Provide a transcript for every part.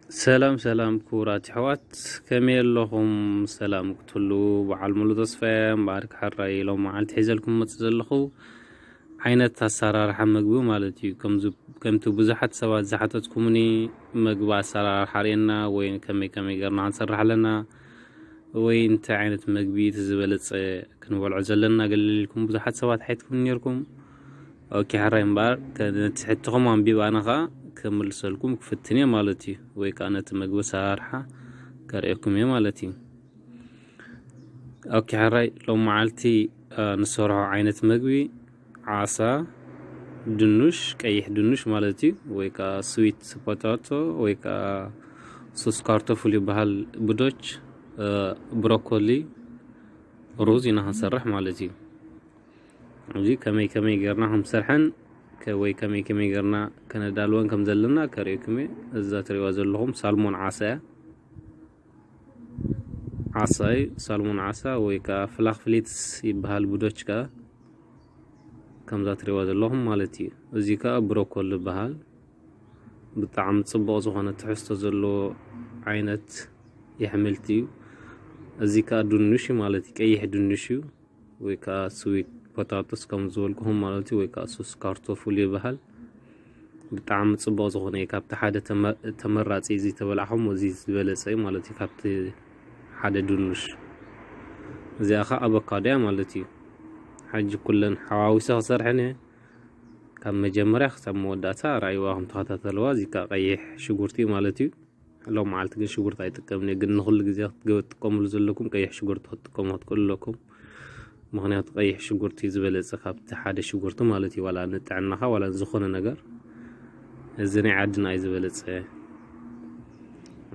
ሰላም ሰላም ክቡራት ኣሕዋት፣ ከመይ ኣለኹም? ሰላም ክትህሉ በዓል ሙሉ ተስፋ እየ። እምበኣር ሕራይ ሎም መዓልቲ ሒዘልኩም መጽእ ዘለኹ ዓይነት ኣሰራርሓ ምግቢ ማለት እዩ። ከምዚ፣ ከምቲ ብዙሓት ሰባት ዝሓተትኩምኒ፣ ምግቢ ኣሰራርሓ ርእየና ወይ ከመይ ከመይ ጌርና ክንሰርሕ ኣለና ወይ እንታይ ዓይነት ምግቢ እቲ ዝበለጸ ክንበልዖ ዘለና ገለ ኢልኩም ብዙሓት ሰባት ሓቲትኩም ኔርኩም። ኦኬ፣ ሕራይ እምበኣር ከ-፣ ነቲ ሕትኹም ኣንቢበ ኣነ ኸኣ ክምልሰልኩም ክፍትን እየ ማለት እዩ፣ ወይ ከኣ ነቲ ምግቢ ኣሰራርሓ ከርእየኩም እየ ማለት እዩ። ኦኬ፣ ሕራይ ሎም መዓልቲ፣ እ፣ ንሰርሖ ዓይነት ምግቢ ዓሳ፣ ድኑሽ፣ ቀይሕ ድኑሽ ማለት እዩ፣ ወይ ከኣ ስዊት ፖታቶ፣ ወይ ከኣ ሱስ ካርቶፍል ይበሃል፣ ብዶች፣ እ፣ ብሮኮሊ፣ ሩዝ ኢና ክንሰርሕ ማለት እዩ። እዚ ከመይ ከመይ ጌርና ከም ዝሰርሐን ከ-፣ ወይ ከመይ ከመይ ጌርና ከነዳልወን ከም ዘለና ከርእየኩም እየ። እዛ ትርእይዋ ዘለኹም ሳልሞን ዓሳ እያ። ዓሳ እዩ፣ ሳልሞን ዓሳ ወይ ከኣ ፍላክ ፍሊትስ ይበሃል፣ ብዶች ከኣ ከምዛ ትርእይዋ ዘለኹም ማለት እዩ። እዚ ከኣ ብሮኮሊ ይበሃል። ብጣዕሚ ጽቡቕ ዝኾነ ትሕዝቶ ዘለዎ ዓይነት የሕምልቲ እዩ። እዚ ከኣ ድኑሽ እዩ ማለት እዩ፣ ቀይሕ ድኑሽ እዩ። ወይ ከኣ ስዊት ፖታቶስ ከም ዝበልኩኹም ማለት እዩ፣ ወይ ከኣ ሱስ ካርቶፍል ይበሃል። ብጣዕሚ ጽቡቕ ዝኾነ እዩ። ካብቲ ሓደ ተመ-፣ ተመራጺ እዚ ተበላዕኹም፣ እዚ ዝበለጸ እዩ ማለት እዩ፣ ካብቲ ሓደ ድኑሽ። እዚኣ ኸኣ ኣቮካዶ እያ ማለት እዩ። ሕጂ ኩለን ሓዋዊሰ ክሰርሐን እየ። ካብ መጀመርያ ክሳብ መወዳእታ ራእይዋ ከም ተኸታተልዋ። እዚ ከኣ ቀይሕ ሽጉርቲ እዩ ማለት እዩ። ሎም መዓልቲ ግን ሽጉርቲ ኣይጥቀምን እየ፣ ግን ንኹሉ ግዜ ክትገ-፣ ክትጥቀምሉ ዘለኩም ቀይሕ ሽጉርቲ ክትጥቀሙ ክትክእሉ ኣለኩም። ምኽንያቱ ቀይሕ ሽጉርቲ ዝበለጸ ካብቲ ሓደ ሽጉርቲ ማለት እዩ፣ ዋላ ንጥዕናኻ ዋላ ዝኾነ ነገር። እዚ ናይ ዓድና እዩ ዝበለጸ።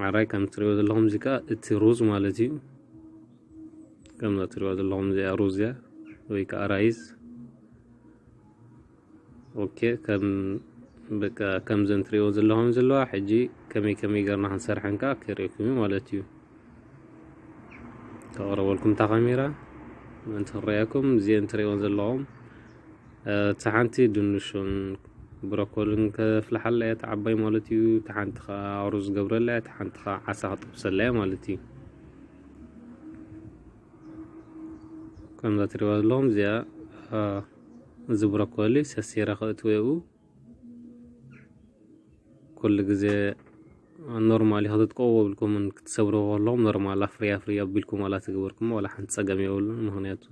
ኣራይ ከም ትሪእዎ ዘለኹም እዚ ከኣ እቲ ሩዝ ማለት እዩ። ከም ትሪእዎ ዘለኹም እዚኣ ሩዝ እያ ወይ ከኣ ራይዝ። ኦኬ፣ ከም፣ በቃ፣ ከምዘን ትሪእዎ ዘለኹም ዘለዋ፣ ሕጂ ከመይ ከመይ ገርና ክንሰርሐን ከኣ ከርእየኩም እዩ ማለት እዩ። ተቕረበልኩም እታ ካሜራ፣ ምእንቲ ክረኣየኩም፣ እዚአን ትሪእወን ዘለኹም፣ እ፣ እታ ሓንቲ ድንሹን ብሮኮልን ከፍልሓላ እየ፣ እታ ዓባይ ማለት እዩ። እታ ሓንቲ ከኣ ሩዝ ገብረላ እየ፣ እታ ሓንቲ ከኣ ዓሳ ክጠብሰላ እየ ማለት እዩ። ከምዛ ትሪእዋ ዘለኹም እዚኣ፣ እ፣ እዚ ብሮኮሊ ሰሲረ ከእትዎ እየ። ኩሉ ግዜ ኖርማሊ ክትጥቀዎ ብልኩምን ክትሰብርዎ ከለኹም ኖርማል ኣፍርያ ኣፍርያ ቢልኩም ዋላ ትግበርኩም ዋላ ሓንቲ ጸገም የብሉን። ምኽንያቱ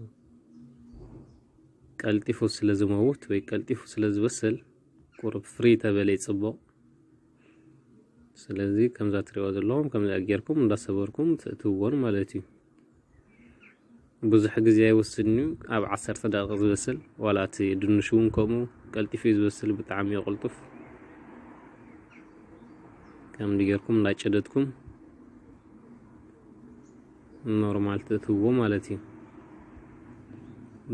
ቀልጢፉ ስለ ዝመውት ወይ ቀልጢፉ ስለ ዝበስል ቁሩብ ፍሪ ተበለ ይጽቡቕ። ስለዚ ከምዛ ትሪእዋ ዘለኹም ከምዚኣ ጌርኩም እንዳሰበርኩም ትእትውዎን ማለት እዩ። ብዙሕ ግዜ ኣይወስድን እዩ፣ ኣብ ዓሰርተ ደቂቕ ዝበስል። ዋላ እቲ ድንሽ እውን ከምኡ ቀልጢፉ እዩ ዝበስል፣ ብጣዕሚ እዩ ቅልጡፍ። ከምዚ ጌርኩም እንዳጨደትኩም ኖርማል ትእትውዎ ማለት እዩ።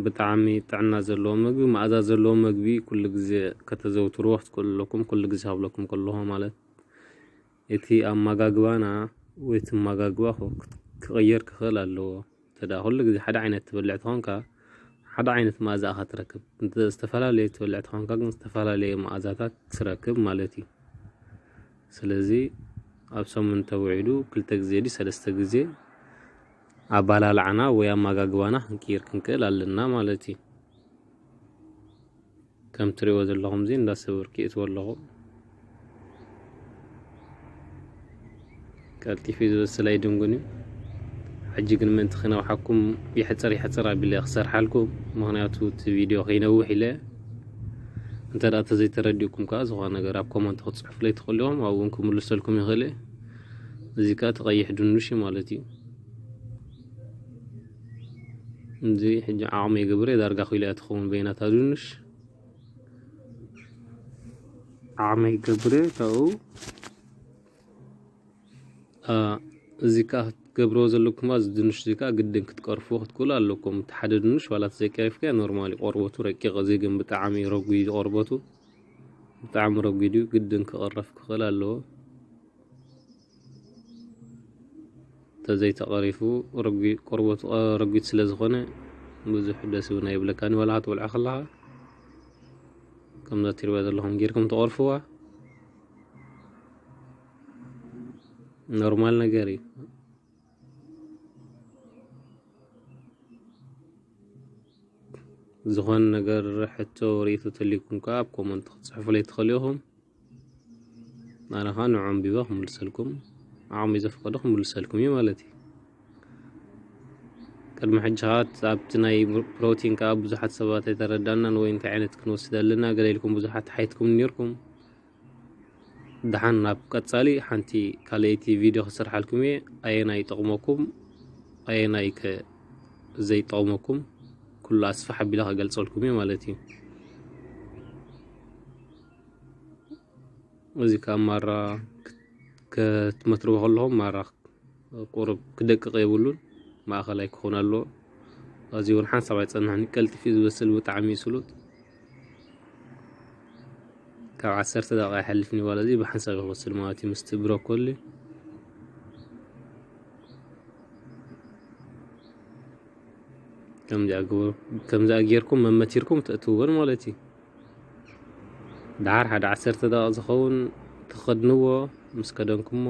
ብጣዕሚ ጥዕና ዘለዎ ምግቢ፣ መኣዛ ዘለዎ ምግቢ፣ ኩሉ ግዜ ከተዘውትርዎ ክትክእሉ ኣለኩም። ኩሉ ግዜ ክብለኩም ከለኹ ማለት እቲ ኣመጋግባና ወይ እቲ ኣመጋግባ ክ-፣ ክቕየር ክኽእል ኣለዎ። እንተ ደኣ ኩሉ ግዜ ሓደ ዓይነት ትበልዕ ተኾንካ፣ ሓደ ዓይነት መኣዛ ኢኻ ትረክብ። እንተ ዝተፈላለየ ትበልዕ ተኾንካ ግን ዝተፈላለየ መኣዛታት ትረክብ ማለት እዩ። ስለዚ ኣብ ሰሙን ተውዒሉ ክልተ ግዜ ድዩ ሰለስተ ግዜ ኣባላልዓና ወይ ኣመጋግባና ክንቅይር ክንክእል ኣለና ማለት እዩ። ከም ትሪእዎ ዘለኹም እዚ እንዳሰበርኩ እእትዎ ኣለኹ። ቀልጢፉ ዝበስል ኣይድንጉን እዩ። ሕጂ ግን ምእንቲ ክነውሓኩም ይሕጽር ይሕጽር ኣቢለ ክሰርሓልኩም፣ ምኽንያቱ እቲ ቪድዮ ከይነውሕ ኢለ። እንተ ደኣ ተዘይተረዲእኩም ከኣ ዝኾነ ነገር ኣብ ኮመንት ክትጽሕፉለይ ትኽእሉ ኢኹም፣ ኣብኡ እውን ክምልሰልኩም ይኽእል እየ። እዚ ከኣ እቲ ቀይሕ ድንሽ እዩ ማለት እዩ። እዚ ሕጂ ዓቕመይ ገብረ ዳርጋ ኪሎ እያ ትኸውን በይናታ ድንሽ። ዓቕመይ ገብረ ካብኡ፣ አ፣ እዚ ከኣ ክትገብርዎ ዘለኩም፣ እዚ ድንሽ እዚ ከኣ ግድን ክትቀርፍዎ ክትክእሉ ኣለኩም። እቲ ሓደ ድንሽ ዋላ ተዘይቀሪፍካዮ ኖርማሊ ቆርበቱ ረቂቕ፣ እዚ ግን ብጣዕሚ ረጒድ እዩ ቆርበቱ፣ ብጣዕሚ ረጒድ እዩ፣ ግድን ክቕረፍ ክኽእል ኣለዎ። ተዘይተቐሪፉ ረጒ-፣ ቆርበቱ ረጒድ ስለ ዝኾነ ብዙሕ ደስ እውን ኣይብለካን፣ ዋላ ክትበልዖ ከለኻ። ከምዛ ትሪእዋ ዘለኹም ጌርኩም ትቐርፍዋ። ኖርማል ነገር እዩ። ዝኾነ ነገር ሕቶ ርእይቶ ተልዩኩም ከኣ ኣብ ኮመንት ክትጽሕፉለይ ትኽእሉ ኢኹም። ኣነ ኸኣ ንዑ ኣንቢበ ክምልሰልኩም፣ ዓቕሚ ዘፍቀዶ ክምልሰልኩም እዩ ማለት እዩ። ቅድሚ ሕጂ ኸኣ ኣብቲ ናይ ፕሮቲን ከኣ ብዙሓት ሰባት ኣይተረዳናን ወይ እንታይ ዓይነት ክንወስድ ኣለና ገለ ኢልኩም ብዙሓት ሓይትኩም ነይርኩም። ደሓን ናብ ቀጻሊ ሓንቲ ካልኣይቲ ቪድዮ ክሰርሓልኩም እየ። ኣየናይ ይጠቕመኩም ኣየናይ ከ ዘይጠቕመኩም ኩሉ ኣስፍሕ ኣቢለ ክገልጸልኩም እየ ማለት እዩ። እዚ ካብ ማራ ክትመትርዎ ከለኹም ማራ ቁሩብ ክደቅቕ የብሉን፣ ማእኸላይ ክኾን ኣለዎ። እዚ እውን ሓንሳብ ኣይጸንሕን፣ ቀልጢፉ እዩ ዝበስል፣ ብጣዕሚ እዩ ስሉጥ። ካብ ዓሰርተ ደቂቃ ኣይሓልፍን እዩ፣ ዋላ እዚ ብሓንሳብ እዩ ክበስል ማለት እዩ ምስቲ ብሮኮሊ። ከምዚኣ ግበሩ። ከምዚኣ ጌርኩም መመቲርኩም ተእትውዎን ማለት እዩ። ደሓር ሓደ ዓሰርተ ደቂቕ ዝኸውን ትኸድንዎ፣ ምስ ከደንኩሞ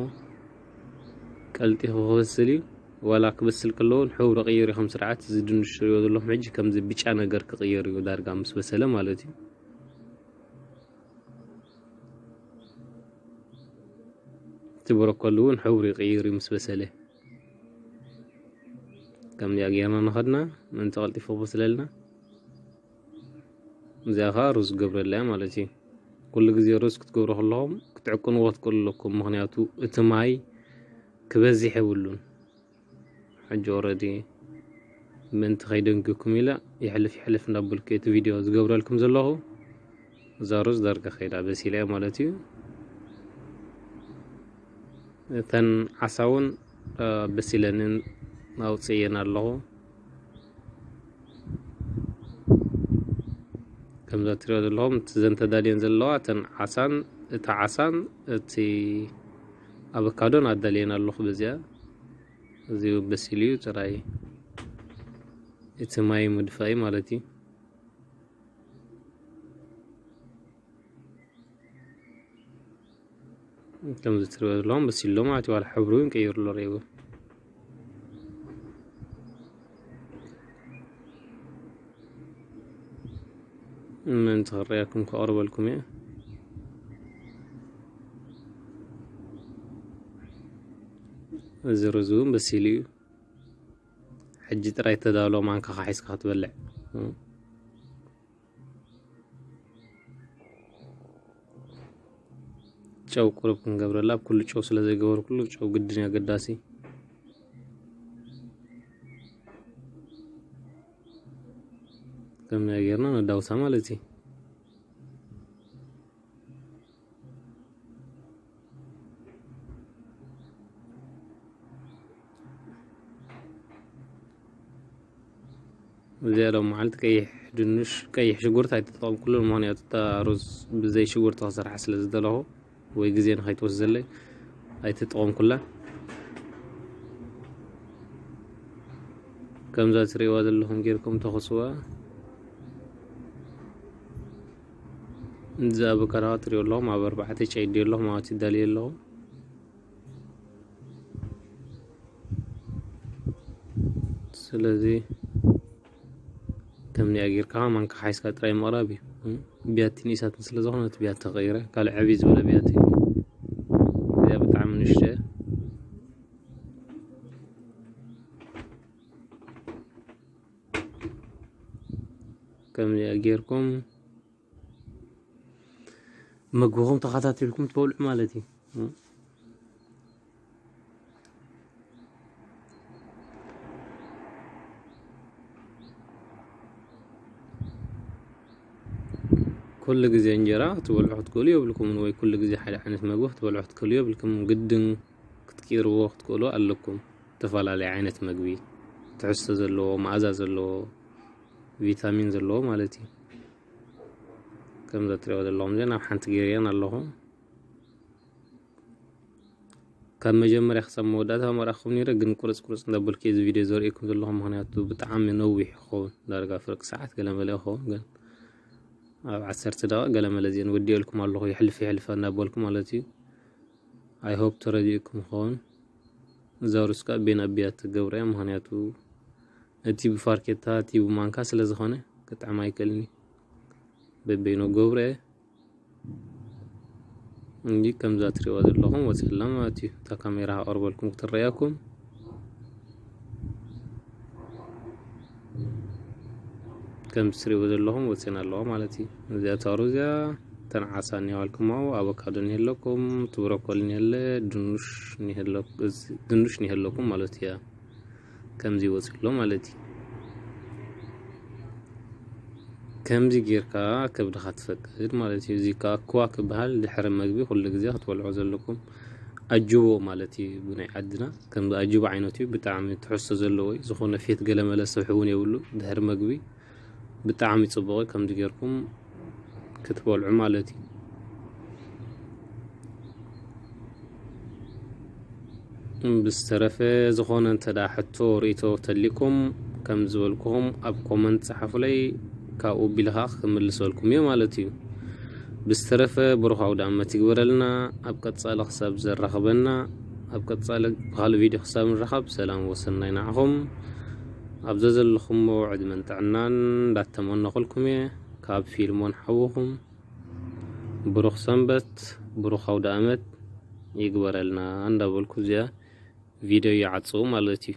ቀልጢፉ ክበስል እዩ። ዋላ ክበስል ከሎ እውን ሕብሩ ቀይሩ ከም ስርዓት እዚ ድንሽ ትሪኦ ዘለኹም ሕጂ ከምዚ ብጫ ነገር ክቕየር እዩ ዳርጋ ምስ በሰለ ማለት እዩ። እቲ ብሮኮሊ እውን ሕብሩ ይቕይር እዩ ምስ በሰለ። ከምዚኣ ጌርና ንኸድና ምእንቲ ቀልጢፉ ክበስለልና። እዚኣ ኸዓ ሩዝ ክገብረላ እያ ማለት እዩ። ኩሉ ግዜ ሩዝ ክትገብሩ ከለኹም ክትዕቅንዎ ትኽእሉ ኣለኩም፣ ምኽንያቱ እቲ ማይ ክበዝሕ የብሉን። ሕጂ ኦረዲ ምእንቲ ከይደንግኩም ኢለ ይሕልፍ ይሕልፍ እንዳበልኩ እቲ ቪድዮ ዝገብረልኩም ዘለኹ። እዛ ሩዝ ዳርጋ ከይዳ በሲላ እያ ማለት እዩ። እተን ዓሳ እውን በሲለንን ኣውፅእየን ኣለኹ። ከምዛ ትሪኦ ዘለኹም እቲ ዘን ተዳልየን ዘለዋ እተን ዓሳን እቲ ዓሳን እቲ ኣቮካዶን ኣዳልየን ኣለኹ። በዚኣ እዚ እውን በሲሉ እዩ፣ ጥራይ እቲ ማይ ምድፋእ እዩ ማለት እዩ። ከምዚ ትሪኦ ዘለኹም በሲሉ ማለት እዩ፣ ዋላ ሕብሩ እውን ቀይሩ ኣሎ፣ ርእይዎ። ምእንቲ ክረኣየኩም ከቕርበልኩም እየ። እዚ ሩዝ እውን በሲሉ እዩ። ሕጂ ጥራይ ተዳሎ ማንካኻ ሒዝካ ክትበልዕ። ጨው ቁሩብ ክንገብረላ፣ ኣብ ኩሉ ጨው ስለ ዘይገበርኩሉ፣ ጨው ግድን እዩ ኣገዳሲ። ከምዚኣ ጌርና ነዳውሳ ማለት እዩ። እዚኣ ሎም መዓልቲ ቀይሕ ድንሽ፣ ቀይሕ ሽጉርቲ ኣይተጠቐምኩሉን፣ ምኽንያቱ እታ ሩዝ ብዘይ ሽጉርቲ ክሰርሓ ስለ ዝደለኹ ወይ ግዜ ንኸይትወስደለይ ኣይተጠቐምኩላን። ከምዛ ትሪእዋ ዘለኹም ጌርኩም ተኹስዋ። እዚ ኣቮካዶ ትሪኦ ኣለኹም፣ ኣብ ኣርባዕተ ጨይዲ ኣለኹ ማለት ይዳልየ ኣለኹ። ስለዚ ከምዚኣ ጌርካ ማንካ ሓይስካ ጥራይ ምቕራብ እዩ። ቢያቲ ንእሳትን ስለ ዝኾነ እቲ ቢያቲ ተቐይረ፣ ካልእ ዕብይ ዝበለ ቢያቲ። እዚኣ ብጣዕሚ ንእሽቶ እያ። ከምዚኣ ጌርኩም ምግብኹም ተኸታቲልኩም ትበልዑ ማለት እዩ። ኩሉ ግዜ እንጀራ ክትበልዑ ክትክእሉ የብልኩምን፣ ወይ ኩሉ ግዜ ሓደ ዓይነት መግቢ ክትበልዑ ክትክእሉ የብልኩምን። ግድን ክትቅይርዎ ክትክእሉ ኣለኩም። ዝተፈላለየ ዓይነት መግቢ፣ ትሕዝቶ ዘለዎ፣ መኣዛ ዘለዎ፣ ቪታሚን ዘለዎ ማለት እዩ። ከምዛ ትሪእዎ ዘለኹም እዚኣን ኣብ ሓንቲ ገይረየን ኣለኹ። ካብ መጀመርያ ክሳብ መወዳእታ መርኣኹም ነይረ፣ ግን ቁርጽ ቁርጽ እንዳበልኩ እዚ ቪድዮ ዘርእየኩም ዘለኹ፣ ምኽንያቱ ብጣዕሚ ነዊሕ ይኸውን፣ ዳርጋ ፍርቂ ሰዓት ገለ መለ ይኸውን። ግን ኣብ ዓሰርተ ደቂቕ ገለ መለ እዚአን ወዲኤልኩም ኣለኹ፣ ይሕልፍ ይሕልፋ እንዳበልኩ ማለት እዩ። I hope ተረዲእኩም ይኸውን። እዛ ሩዝ ከዓ ቤን ኣቢያ ትገብረ እያ። ምክንያቱ እቲ ብፋርኬታ እቲ ብማንካ ስለ ዝኾነ ክጥዕም ኣይክእልን እዩ። በበይኖ ገብረ እየ። እንጂ ከምዛ ትሪእዋ ዘለኹም ወፂላ ማለት እዩ። እታ ካሜራ ኣቕርበልኩም ክትረኣየኩም። ከምዚ ትሪእዎ ዘለኹም ወፂና ኣለዋ ማለት እዩ። እዚኣ ታሩ እዚኣ ተን ዓሳ እኒሃልኩም፣ ኣብኡ ኣቮካዶ እኒሀለኩም፣ እቲ ብሮኮሊ እኒሀለ፣ ድኑሽ እኒሀለኩ-፣ እዚ ድኑሽ እኒሀለኩም ማለት እያ። ከምዚ ይወፅሎ ማለት እዩ። ከምዚ ጌርካ ከብድኻ ትፈቅድ ማለት እዩ። እዚ ከዓ ክዋ ክበሃል ድሕሪ መግቢ ኩሉ ግዜ ክትበልዖ ዘለኩም። ኣጅቦ ማለት እዩ ብናይ ዓድና። ከምዚ ኣጅቦ ዓይነት እዩ፣ ብጣዕሚ ትሕዝቶ ዘለዎ እዩ። ዝኾነ ፌት ገለመለ ስብሒ እውን የብሉ። ድሕሪ መግቢ ብጣዕሚ ጽቡቕ እዩ። ከምዚ ጌርኩም ክትበልዑ ማለት እዩ። ብዝተረፈ ዝኾነ እንተ ደኣ ሕቶ ርእይቶ ተሊኩም ከም ዝበልኩኹም ኣብ ኮመንት ጸሓፉለይ፣ ካብኡ ቢልኻ ክምልሰልኩም እየ ማለት እዩ። ብዝተረፈ ብሩኽ ኣውደ ኣመት ይግበረልና። ኣብ ቀጻሊ ክሳብ ዘራኽበና፣ ኣብ ቀጻሊ ብኻልእ ቪድዮ ክሳብ ንራኸብ ሰላም ወሰናይ ንዓኹም። ኣብ ዘዘለኹሞ ዕድመን ጥዕናን እንዳተመነኹልኩም እየ። ካብ ፊልሞን ሓውኹም። ብሩኽ ሰንበት፣ ብሩኽ ኣውደ ኣመት ይግበረልና እንዳበልኩ እዚኣ ቪድዮ ይዓጽው ማለት እዩ።